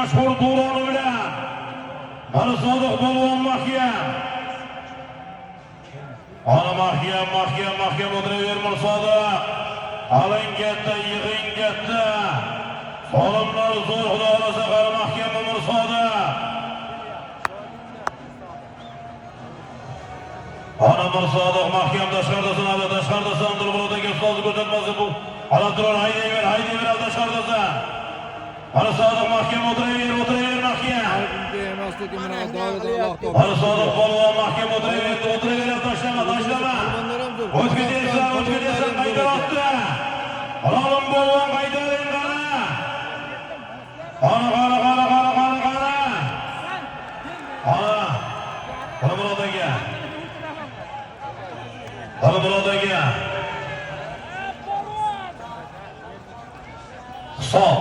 mashhur Duroni bilan. Mana Sodiq polvon mahkam. Ana mahkam, mahkam, mahkam o'tiraver Mirsodiq. Aling katta, yig'ing katta. Solimlar zo'r, xudo xolasa, qara mahkam Mirsodiq. Ana Mirsodiq mahkam tashqaridasan, hali tashqaridasan, Dilmurod aka ustozi ko'rsatmasi bu. Ala turar, haydayver, haydayver tashqaridasan. Mana Sodiq mahkam o'tiraver, o'tiraver mahkam. Bunga emas, lekin mana adolat Alloh topdi. Mana Sodiq polvon mahkam o'tiraver, o'tiraver, tashlama, tashlama. Polvonlar ham zo'r. O'tib ketyapsan, o'tib ketyapsan, qaytaryapti. Halolim polvon qaytaring, qara. Qara, qara, qara, qara, qara, qara. Ana. Dilmurod aka. Dilmurod aka. Hisob.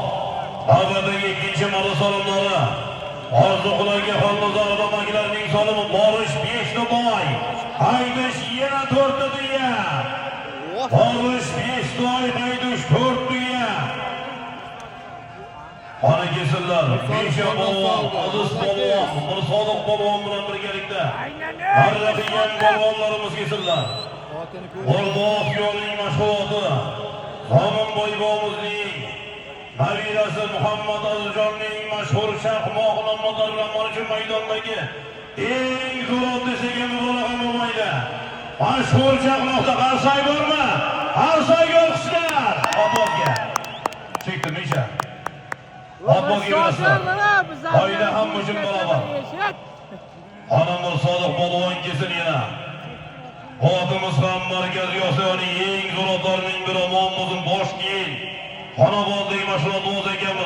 Navbatdagi ikkinchi marra solimlari. Orzu aka Xolnazarov amakilarning solimi borish 5 boy. Haydish yana 4 tuya. Borish 5 boy, haydish 4 tuya. Qani kesinlar. Misha polvon, Aziz polvon, Mirsodiq polvon bilan birgalikda marra qilgan polvonlarimiz kesinlar. Otini ko'rib. O'rboq yo'lining mashg'uloti Zomin boybomizning nabirasi Muhammad Azizjonning mashhur chaqmoq nomlari bilan mana shu maydondagi eng zo'r ot desak ham mubolag'a bo'lmaydi. Mashhur chaqmoqda qarsak bormi? Qarsak olqishlar Otbozga. Chekdi Misha. Otbozga berasizlar. Oila hamma uchun barobar. Ona Mirsodiq polvon kelsin yana. Otimiz ham Markaziy Osiyoning eng zo'r otlarining biri, omon bo'lsin, bosh keyin. Xonobodlik mashg'ulot o'z ekanmiz.